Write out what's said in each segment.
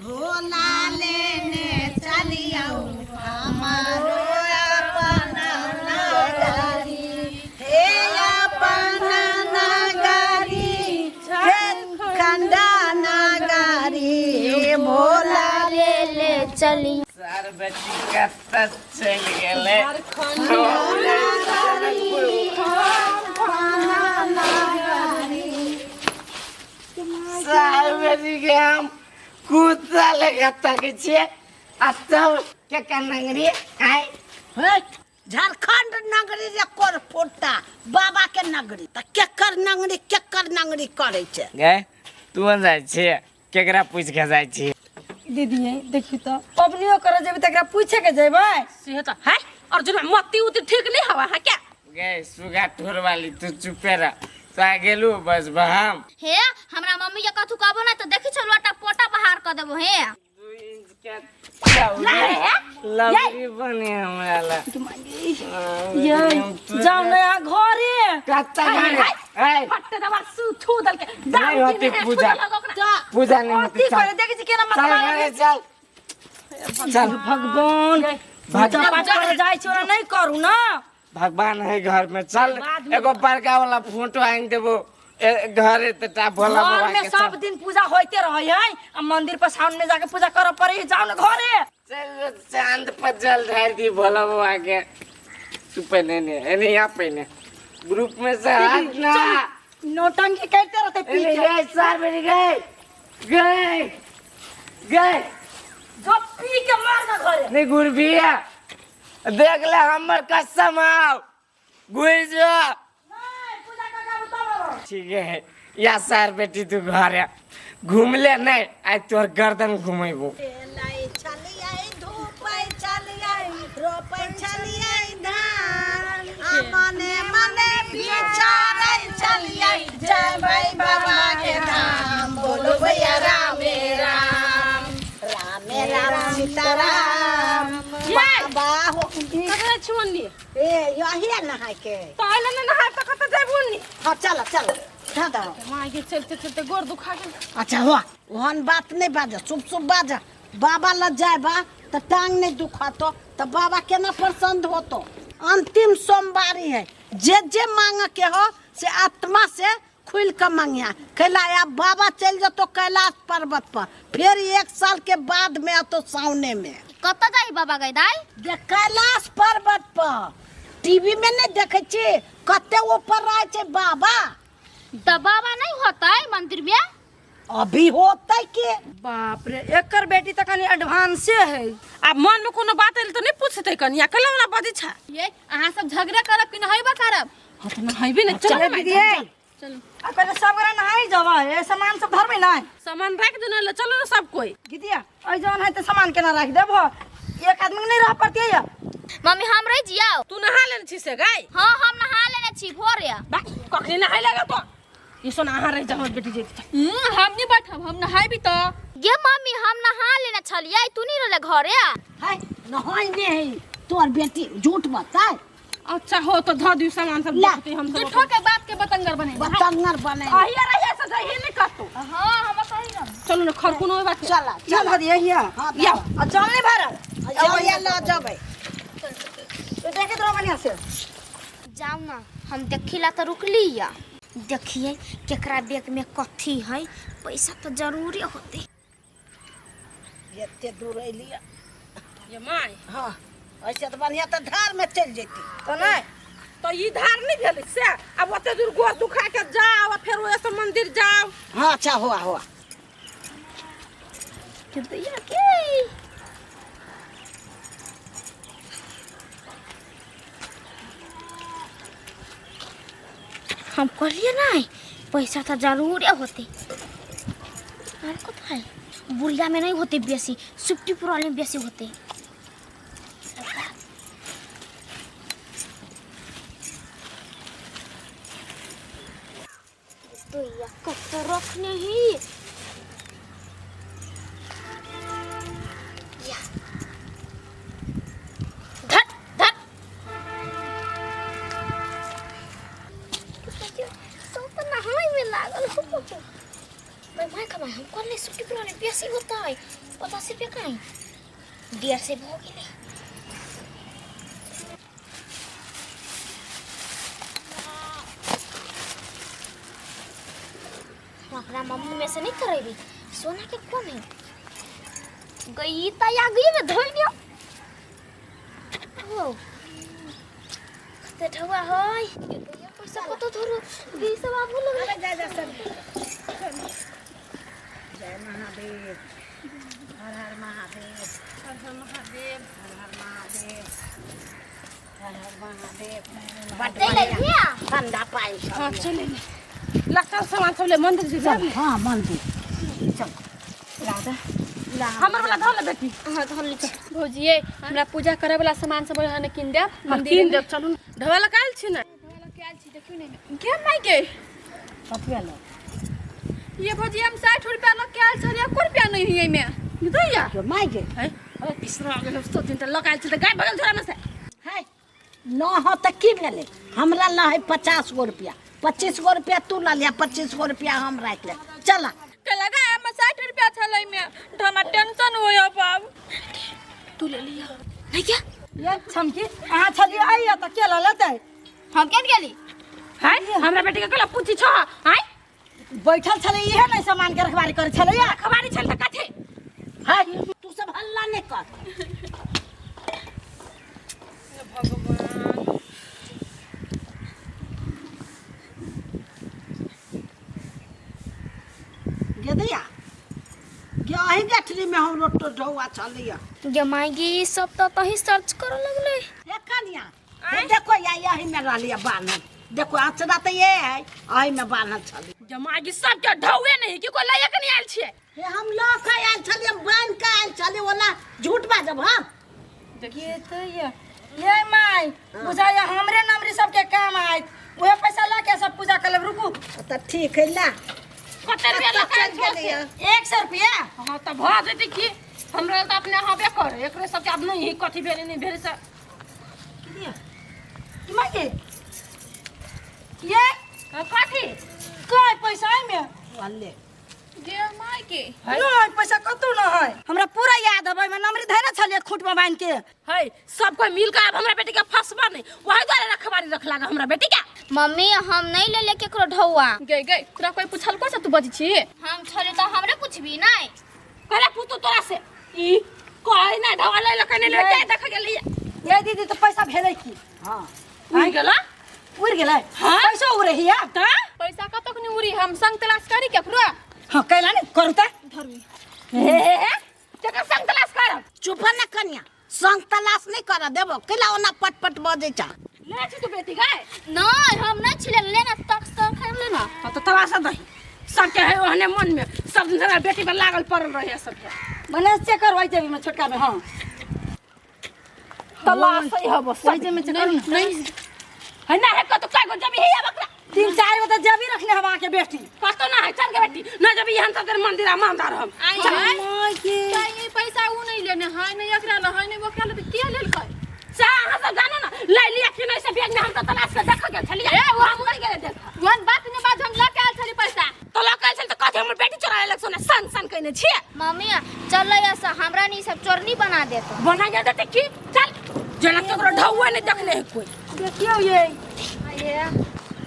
भोला लेने चलियौ हमारो अपना नगरी, हे अपना नगरी, हे खंडा नगरी, भोला ले ले चली। सार बेटी कतऽ चलि गेलै? सार बेटी के हम कुत्ता लेखा तकै छियै आ तब केकर नगरी आइ? हे झारखंड नगरी रे कोरफोटा बाबा के नगरी, तऽ केकर नगरी केकर नगरी करै छै? गै, तू जाइ छियै? केकरा पूछि के जाइ छी? दीदी देखियौ तऽ पबनियो करऽ जेबै तऽ एकरा पूछे के जेबै। से तऽ है अर्जुन, मत्ती उती ठीक नहीं हवा है क्या? गै सुगा ठोर वाली, तू चुपे रह। तो आ गेलू बस बहम। हे हमरा मम्मी के कथू कहबो ना तऽ देखी छलु आटा पोटा बाहर कऽ देबो। हे 2 इंच के लवली बने हमरा ला। ये जाउ ने अहाँ घरे। कत्ता घरे? ऐ फट्टे दबा सु छू दल के नहीं होती पूजा, पूजा नहीं होती। कथी चल करे देखै छी केना चल मतवाला। घरे चल, चल। भगवान, पूजा पाठ करे जाइ छी, ओना नहि करू ना। भगवान है घर में, चल। एगो बड़का वाला फोटो आनि देबो घरे त टा भोला घर बाबा में के। सब दिन पूजा होते रहे है आ मंदिर पर सावन में जाके पूजा करऽ पड़े है। जाउ ने घरे। चल, चांद पर जल ढार दी भोला बाबा के। तू पहने ने एने यहाँ पहने ग्रुप में से हट ना। नौटंकी करते रहते पी एने के। गए सार मेरी, गए गए गए। जो पी के मार ना घरे। नहीं गुरबिया, देख ले हमर कसम, आओ घुर जो। ठीक है या सार बेटी, तू घर घूम ले, नहीं आज तोहर गर्दन घुमेबो। लाई छलियै, धूपै छलियै, रोपै छलियै धान, आ मने मने बिचारै छलियै जयबै बाबा के धाम। बोलो भैया रामे राम, रामे राम सीताराम बाबा हो। ककरा छुअनी? ए यही है नहाय के। पहले ने नहाय तऽ कतऽ जेबू नी? हाँ चलो चलो, धऽ दहो। माँ के चलते चलते गोर दुखा गेल। अच्छा हुआ, ओहन बात नहीं बाजा, चुप चुप बाजा। बाबा लग जाए बा तो टांग नहीं दुखातो तो बाबा केना प्रसन्न होतो? अंतिम सोमवारी है, जे जे मांग के हो से आत्मा से खुल के मांगिया। कैला अब बाबा चल जतो कैलाश पर्वत पर, फिर 1 साल के बाद में अतो सावने में। कतऽ जाइ बाबा गई दाई? जे कैलाश पर्वत पर टीवी में नहीं देखे छी कते ऊपर रहे छै बाबा। तऽ बाबा नहीं होतै मंदिर में? अभी होतै के। बाप रे, एकर बेटी तऽ कनि एडवांसे है। आब मन में कोनो बात एल तऽ नहीं पूछतै कनिया, कैला ओना बजै छै? ये अहाँ सब झगड़ा करब कि नहेबा करब? हाँ तऽ नहेबे ने, चल। चले दीदी। चलू। आ पहिले सब गोरा नहाय जेबै, ए सामान सब धरबै नै? सामान राखि देने ले, चलू ने सब कोई। दीदिया एहि जौन है तऽ सामान केना राखि देबहो? एक आदमी के नहि रह पड़तै या। मम्मी हम रहि जियौ। तू नहा लेने छी से गाय? हाँ हम नहा लेने छी भोरे। बा कखनी नहाय लगे तो ई सोना अहाँ रहि जाओ, हमर बेटी जेती। हम नहीं बैठब, हम नहायबी तो। गे मम्मी हम नहा लेने छलियै, तू नहीं रहले घरे। है नहाय नहीं है तोर बेटी, झूठ बताए। अच्छा हो तो धऽ दियौ सामान सब। ला। देखते हम सब। झूठो के बाप के बतंगर बने। बतंगर बने। अहिया रहिया से जहिए नहीं कतौ। हाँ हम सही न। चलू ने खरकुनो होय बात। चला चल चला। दिए हिया। हाँ या। आ जल नहीं भरल? या ल जबै। तो देखैत रहो बढ़िया से। जाऊ ना हम देखिला तो रुकली या देखिए केकरा बैग में कथी है, पैसा तो जरूरी होते। एते दूर एलियै। ये my. हाँ ऐसे तो बढ़िया तो धार में चल जेती। तो नहीं तो ई धार नहीं भेलै से, अब ओते दूर गोर दुखा के जाओ आ फेर ओए से मंदिर जाओ। हाँ अच्छा हुआ हुआ। के दैया के हम कहलिए नहीं पैसा तो जरूर होते। और कत है बुढ़िया में नहीं होते बेसी, सुप्टीपुर वाले में बेसी होते। तो या कत रखने ही या धर धर सब तो नहाय में लागल हो। मैं माय कमाय हम कोन नहीं सुट्टी पुराने बेसी होता है 50 रुपया कहाँ है 150 भऽ गेलै। हम अपना मम्मी में से नहीं करेबी सोना के कौन है गई त या गई में धोइ लियो ओ कते ठुआ होय पैसा कतो धरू गई सब आबू लगलै। जा जा सब। जय महादेव, हर हर महादेव, हर हर महादेव। हर हर महादेव, हर हर महादेव। बड चलि बढ़िया अइलियै? ठंडा पानि सब। हाँ चले ने लगता सामान सब ले मंदिर जे जाब। हाँ, मंदिर चल। राधा, हमर वाला धर ले बेटी। हाँ, धर लै छी। भौजी, हमरा पूजा करे वाला सामान सब अहाँ ने कीन देब मंदिर कीन में। देब, चलू। ढोआ लगा छी ने? ढोआ लऽ आयल छी, देखियौ ने के माय के। कथी लो? ये भौजी, हम 60 रुपया लऽ के आयल छलियै, एको रुपया नहीं है एहिमे। दैया। जो माय के। है बिसरा गेल सो दिन त लगायल छी त गाय भगल झोरा में से। है न हो तऽ की भेलै? हमरा ल है 50 गो रुपया। 25 गो रुपया तू लऽ लिया, 25 गो रुपया हम राखि लेब। चल। के लगा हम 60 रुपया छलै एहिमे तऽ हमरा टेंशन होय बाब। तू ले लिया नहीं क्या? ये छमकी, अहाँ छलियै आइए तऽ के लऽ लेतै? हम केन गेली? है हमरा बेटी के कहला पूछी छ आय। बैठल छलै इहे नहि सामान के रखवारी करै छलैया। खबारी छल त कथी? है तू सब हल्ला नहि कर। भगवान। गेदैया गे, अही गठरी में हम रोटो ढौआ छलैया। गे माय गे, ई सब तऽ तही सर्च करऽ लगलै। हे कनिया, हे देखो या, यही में रहलिया बान्हल। देखो, अचरा तऽ ये है, अही में बान्हल छलै। जमागी सब के ढौए नहीं कि कोई लइए के नहीं आयल छियै। हे, हम लऽ कऽ आयल छलियै, बान्हि कऽ आयल छलियै। ओना झूठ बाजब हम? के तऽ ये माय, बुझाइया हमरे नमरी सबके काम आयत। उहे पैसा लऽ के सब पूजा कर लेब, रुकू। तऽ ठीक है, ला। कते रुपया लऽ के आयल चलि छौ से? गेलैया। 100 रुपया। हाँ तऽ भऽ जेतै की। हमरा तऽ अपने हबे करे, एकरे सबके आब नहीं कथी भेलै नहीं भेलै से। की माय गे, ये कथी? काय पैसा एहिमे? ले। गे माय के। नहीं, पैसा कतौ न है। हमरा पूरा याद है, ओहिमे नमरी धैरे छलियै खूट में बान्हि के। है सब कोई मिल के आब हमरा बेटी के फंसबा नहीं, वही द्वारे रखवारी रख लागा हमरा बेटी के। मम्मी, हम नहीं लेले केकरो ढौआ। गई गई, तोरा कोई पूछलको से तू बजै छी? हम छले तऽ हमरे पूछबी नहीं? कहले पूछतो तोरा से, ई कहे ना ढवा ले लके नहीं ले के देख गेली। ये दीदी, तऽ पैसा भेलै की? हाँ। उड़ गेला। उड़ि गेलै? हाँ। पैसा उड़ै हिया? तऽ पैसा कतौ नहीं उड़ी, हम संग तलाश करी केकरो। हाँ, कैला ने करू तऽ। धरू। हे हे हे, केकर संग तलाश करब? चुप न कनिया, संग तलाश नहि करऽ देबो। कैला ओना पट पट बजै छ? ले छी तू बेटी गाय। नहीं, हम नहीं छिले लेना तक तक खा लेना। हाँ तो तलाश दही सबके है ओहने मन में। सब दिन हमरा बेटी पर लागल पड़ल रहे सबके। मने चेक करबै जेबी में, छोटका में। हाँ। तलाश ही हबो सब। ओहि जेबी में चेक करू ने। नहीं है ना, है कतो काय गो जबी है बकरा। तीन चार गो तऽ जेबी रखने हम अहाँके बेटी। कतो ना है, चल के बेटी ना जबी हम सब तेरे मंदिर आ मानदार हम। आई चल। है। माय के। ये पैसा ऊ नहीं लेने है, नहीं एकरा ले है, नहीं ओकरा ले, तऽ के लेलकै? सा अहाँ सब जानो ना ले लिया कि नहीं से बैग में। हम तो तलाश के देख गेल छलियै, ए वो हम नहीं गेले देख। ओहन बात नहीं बात, हम लऽ के आयल छली पैसा। तो लऽ के आयल छल तऽ कथी हमर बेटी चोरा लेलक सोना सन सन कहने छियै? मम्मी, चल से हमरा नहीं सब चोरनी बना देतो। बना जा देते की। चल, जेना केकरो ढौआ नहीं देखले है कोई। देखियौ ये।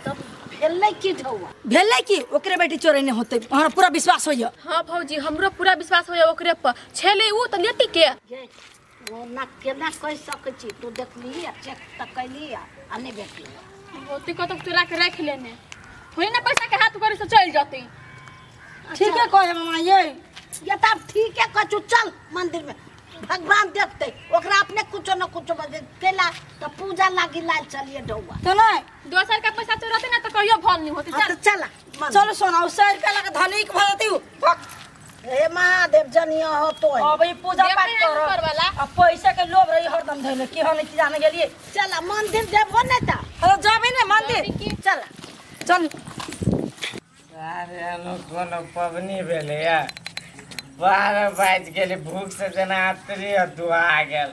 तब भेलै की ढौआ? भेलै की, ओकरे बेटी चोरेने होतै, हमरा पूरा विश्वास होइया। हाँ भौजी, हमरो पूरा विश्वास होइया ओकरे पर। छेले ऊ तऽ लेती के? गे, ओना केना कहि सकै छी? तू देखलिही आ चेक तऽ कैली आ आ नहि भेटली? होती कतौ चोरा के राखि लेने थोड़ी ना, पैसा के हाथ करे से चलि जती। ठीके कहे मामा ये। ये तऽ आब ठीके कहै छु। चल मंदिर में, भगवान देखते ओकरा। अपने कुछो न कुछो बजे केला तऽ पूजा लागी लाल चलिए ढौआ। तऽ नहि। दोसर के पैसा चोराते ना तऽ कहियो भल नहीं होती। हाँ चल। तऽ चला मंदिर। चलू सोना, ओ 100 रुपया लगा धनिक भऽ जेतै उ। भक। हे महादेव, जनिया हो तो। अब ई पूजा पाठ देखै कर करवाला। आ पैसा के लोभ रही हरदम धैले कि हम की जाने गेलियै। चला मंदिर जेबो नहि तऽ। अरे जेबै ने मंदिर। चला। चल। अरे एनो कोनो पबनी भेलैया, 12 बाजि गेलै, भूख से जेना आतरी दुआ गेल।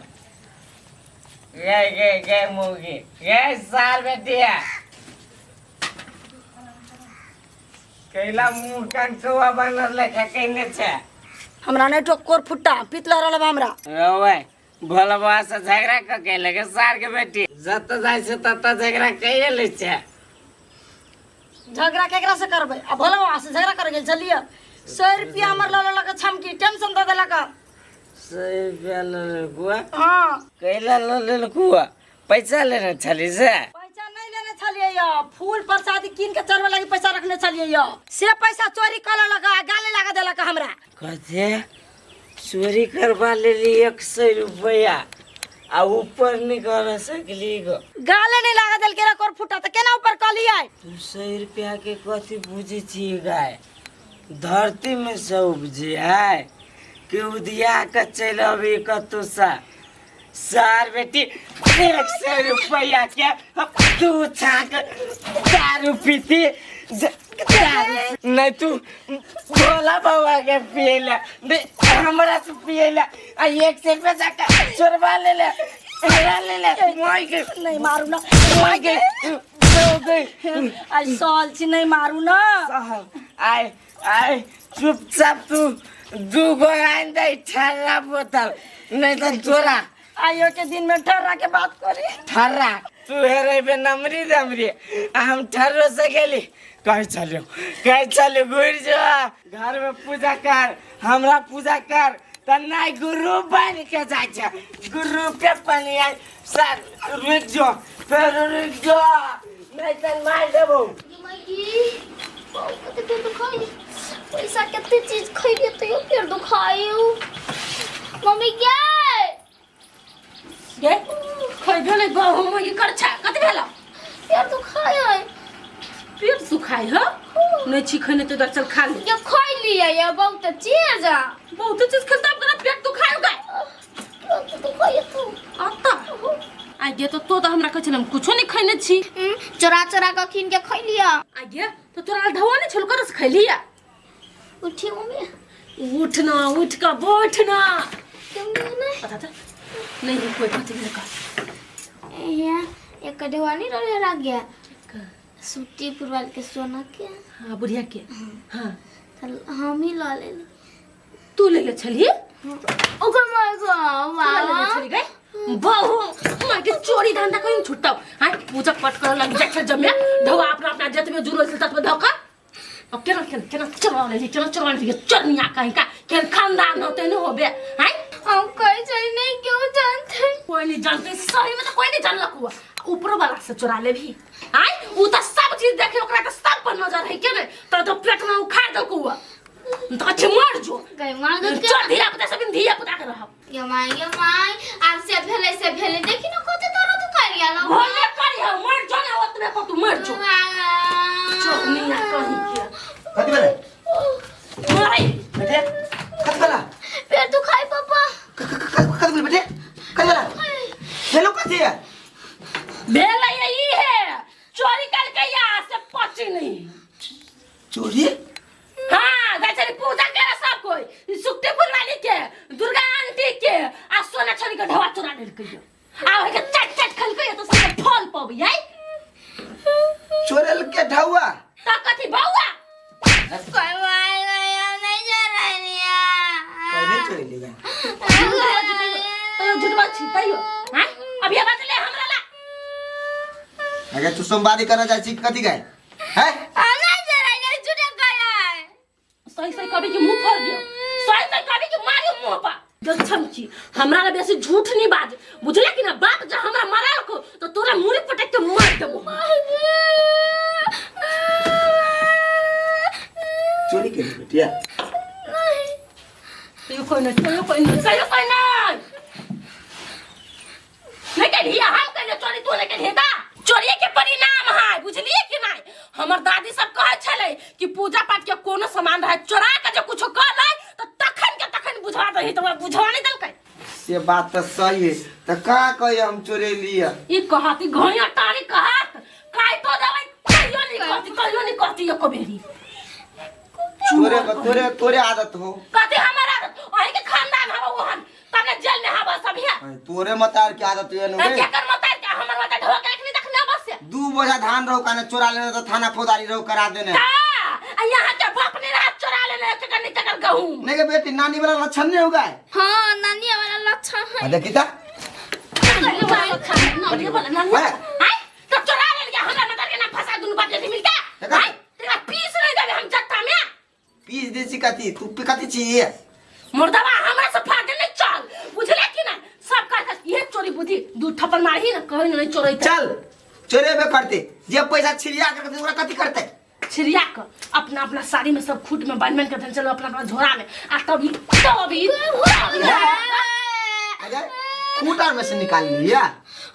गए गए गए मौगी, गए सार बेटिया। कैला मुंह कान कौआ बानर लेखा कैने छै। हमरा नहीं ठोक कोर फुट्टा पीत लहरल बा हमरा। ओए भोला बाबा से झगड़ा क के लगे सार के बेटी, जत जाइ छै तत झगड़ा कैये लै छै। झगड़ा केकरा से करबै? आ भोला बाबा से झगड़ा कर गेल छलियै। 100 रुपया हमर लऽ लेलक छमकी, टेंशन दऽ देलक। 100 रुपया लऽ लेलकुआ? हाँ। कैला लऽ लेलकुआ? पैसा लेने छली से? पैसा नहीं लेने छलियै यौ, फूल प्रसादी कीन के चढ़बै लागी पैसा रखने छलियै यौ, से पैसा चोरी कऽ लेलक आ गाली लगा देलक हमरा। कथे चोरी करबा लेली 100 रुपया आ ऊपर नहीं कर सकली गो? गाले नहीं लगा देलकै रे कोर फुटा, तऽ केना ऊपर कहलियै? तू 100 रुपया के कथी बुझै छी गाय? धरती में से उपजी है कि उदिया के चलि अबी कतौ से? सार बेटी 100 रुपया के तू छाक दारू पीती, दारू नहीं तू भोला बाबा के पियला नहीं हमरा से पियला आ 100 रुपया जाके चोरबा ले ले, हेरा ले ले। माई के नहीं मारू ना, माई के हो गई। आई साल छी नहीं मारू ना। आय आय चुपचाप तू दू गो आइन दे ठर्रा बोतल, नहीं तो तोरा आइयो के दिन में ठर्रा के बात करी। ठर्रा तू हेरेबे नमरी दमरी आ हम ठर्रो से गेली। कहीं चलियो कहीं चलियो घुर जो घर में पूजा कर, हमरा पूजा कर त नहीं गुरु बन के जाय छै, गुरु के पानी आय सर रुक जो फिर रुक जो नहीं त मार देबो। पैसा कितने चीज खैलिए तो फिर दुखायो। मम्मी क्या गे खैबे नहीं गहुम ई कर छा कत भेल? पेट दुखाय है। पेट दुखाय है? नहीं छी खैने तो चल खा ले। ये खै लिया ये बहुत चीज आ। बहुत चीज खा तब पेट दुखाय गए। पेट दुखाय तू अत्ता आ गे तो तो हमरा कहै छल हम कुछो नहीं खैने छी। चोरा चोरा के खीन के खै लिया। आ गे तो तोरा ढवा नहीं छल करस खै लिया। उठी मम्मी उठ ना, उठ का बैठ ना। क्यों नहीं? पता था नहीं कोई बात नहीं का। ये एक ढवा नहीं रहे रह गया सूती पुरवाल के सोना के। हां बुढ़िया के। हां तो हम ही ल ले। तू ले ले छली? ओकर my गो ले ले छली गई बहु मार के चोरी धंधा कहीं छुट्टाओ। हां पूजा पाठ कर लग जाय छै जमे ढवा अपना अपना जत में जुड़ल छै तत में धोखा। अब केना केना केना चोरा ले केना चोरा ले चरनिया कहीं का केन खानदान होते न होबे। हां हम कहीं चली नहीं क्यों जानते? कोई नहीं जानते सही में तो कोई नहीं जानलक हुआ ऊपर वाला से चोरा ले भी। आय उ त सब चीज देखे ओकरा त सब पर नजर है के ने त तो पेट में उखाड़ देलक हुआ त अच्छे मर जो गई मार दो के चल धिया पुता सब धिया पुता के रहब। ये my आप से भेले देखी ना कते दर्द कर गेल। भले करी हो मर जो ने ओतबे पर तू मर जो चोरनिया कहीं के कथी भेलै? मरै बेटे कथी भेला? पेट दुखाय पापा। कथी भेलै बेटे? कथी भेला? भेलो कथी है? भेलै ई है चोरी करके या से पची नहीं। चोरी? हाँ जाय छली पूजा करे सब कोई सुक्ति फुलवाली के दुर्गा आंटी के आ सोना छोरी के ढवा चोरा देलकै आ ओइ के चट चट खलकै तो सब फल पबै आई चोरल के ढौआ त कथी बौआ कोई मार गया नहीं जा रही पहले चोरी लेगा तैयो झूठ बात छी तैयो। हां अभी बात ले हमरा ला। अगर तू सोमवारी करे जाय छी कथी गए हैं? नहीं जा रही झूठ गया। सही सही कभी के मुंह फोड़ दियो, सही सही कभी के मारियो मुंह पर। जछम छी हमरा ला बेसी झूठ नहीं बाज बुझले कि ना? बाप जा हमरा मारल को तो तोरा मुड़ी पटक के मार देबो। चोरी के बेटिया तैयो कोई नहीं, तैयो कोई नहीं, तैयो कोई नहीं। लेकिन हिया हम कहले चोरी तू लेकिन हेता चोरी के परिणाम है बुझलिए कि नहीं? हमर दादी सब कहै छलै कि पूजा पाठ के कोनो सामान रहे चोरा के जे कुछो कर लै तो तखन के तखन बुझवा दही, तो बुझवा नहीं देलकै। से बात तो सही है त का कहे हम चोरे लिया? ई कहती घइया टारी कहत काई तो देबै कहियो नहीं कहती, कहियो नहीं कहती एको बेरी। तोरे तोरे तोरे आदत हो कहती हमर आदत अहीं के खानदान हवा ओहन तब ने जेल में हवा सब है। तोरे मतार के आदत ये नो रे। केकर मतार के? हमर मतार ढोक के नहीं देखने बस दू बोझा धान रहो काने चोरा लेने तो थाना फौजदारी रहो करा देने। आ यहाँ गहूम नहीं गे बेटी नानी वाला लक्षण नहीं होगा। हाँ नानी वाला लक्षण है। देखी ता नानी वाला लक्षण, नानी वाला नानी हाँ। आय तब चोरा ले लिया हमरा मदर के ना फंसा दुनु बाप जैसे मिलके। देखा। आय तेरा पीस नहीं देबे हम जत्ता में। पीस दे छी कथी तू कथी छी? मुर्दवा हमरा से फागे नहीं चल बुझले कि ना सब का ये चोरी बुद्धि दू थप्पड़ मारही ना कहीं नहीं चोरी। चल चोरेबे करते जे पैसा छिड़िया कर ओकरा कथी करते? छिड़िया कर अपना अपना साड़ी में सब खूट में बांध बांध के धन चलो अपना अपना झोरा में आ तभी तभी अरे खूटा में से निकाल लिया।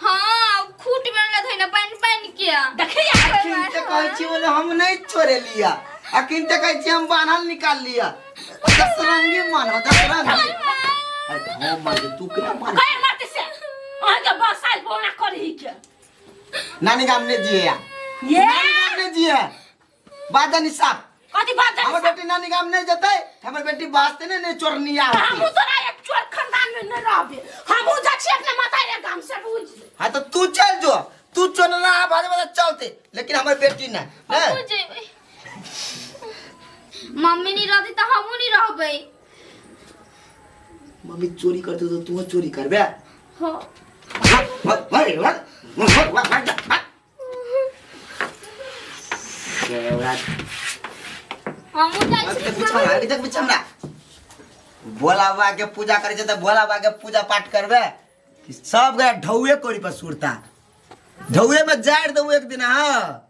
हाँ खूट में ना धइना पानी पानी किया देखिए किनते कहै छी बोले हम नहीं चोरे लिया आ किनते कहै छी हम बान्हल निकाल लिया। दसरंगी मान हो दसरंगी। अरे हम मार तू केना मार कहे मारते से अहाँ के बसाइल बोना करही के नानी गाम ने जिए या ये नानी गाम ने जिए बाजा साहब कथी बात हमर बेटी नानी गाम नहीं जतै हमर बेटी वास्ते ने नहीं चोरनिया हमहू तोरा एक चोर खानदान में नहीं रहबे हमहू जा छी अपने माता रे गाम से बुझ। हां तो तू चल जो तू चोरना बाजे बाजे चलते लेकिन हमर बेटी ना हमहू जेबै। मम्मी नहीं रहती तो हमहू नहीं रहबै। मम्मी चोरी करते तो तू चोरी करबे? हां। हमहू जाइ छी। भोला बाबा के पूजा करे छै त भोला बाबा के पूजा पाठ करबे सब गया ढौए कोरी पर सुरता ढौए में जाड़ दऊ एक दिन। हाँ